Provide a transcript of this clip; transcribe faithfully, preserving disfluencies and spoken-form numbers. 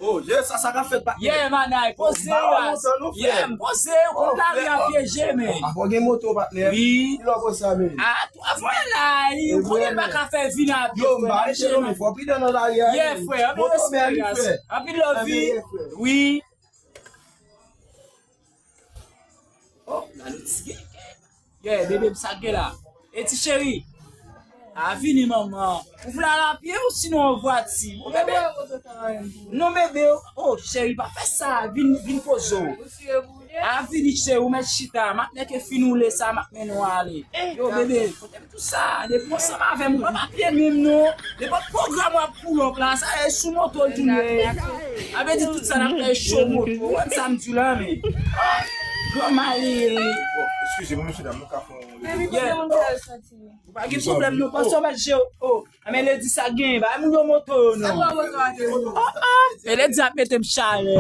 Oh, je sa, sa ka fèt, patnè. Yeah, manay, poze yo. Ba yo moto, nou, frè. Yeah, poze yo, kont lari a pyeje, men. Afò gen moto, patnè. Wi. Ki lè w poze sa, men? Ah, twa fwa la, li konnen pa ka fè vin a pye, frè. Yo, m pa rete non, men fò pridan nan lari a. Yeah, frè, anpil respè, frè. Anpil love. Wi. Oh, gade ti gen. Yeah, bebe m sa gen la. E ti cheri. A vini manman. Ou vle al a pye ou sinon an vwati? Ou bebe? Non bebe. Oh, cheri, pa fè sa. Vin, vin poze w. A vini cheri, ou mèt chita. M ap nèke fin woule sa, m ap mennen w ale. Yo, bebe, kote m tou sa? Depi w ansanm avè m, ou pa pa pye menm non. Nenpòt pwogram w ap pou lòk la, sa e sou moto l tounen. A vle di tout sa n ap fè e cho moto. Ou konn sa m di w la, men. Gwo malere. Bon, eskize mwen, mesye dam, nou ka fè yon leve. Yeah. Ou pa gen pwoblèm non, panse w mèt je w. Oh, men ledi sa gen, bay moun yo moto yo non. Oh, oh. E ledi ap mete m chalè.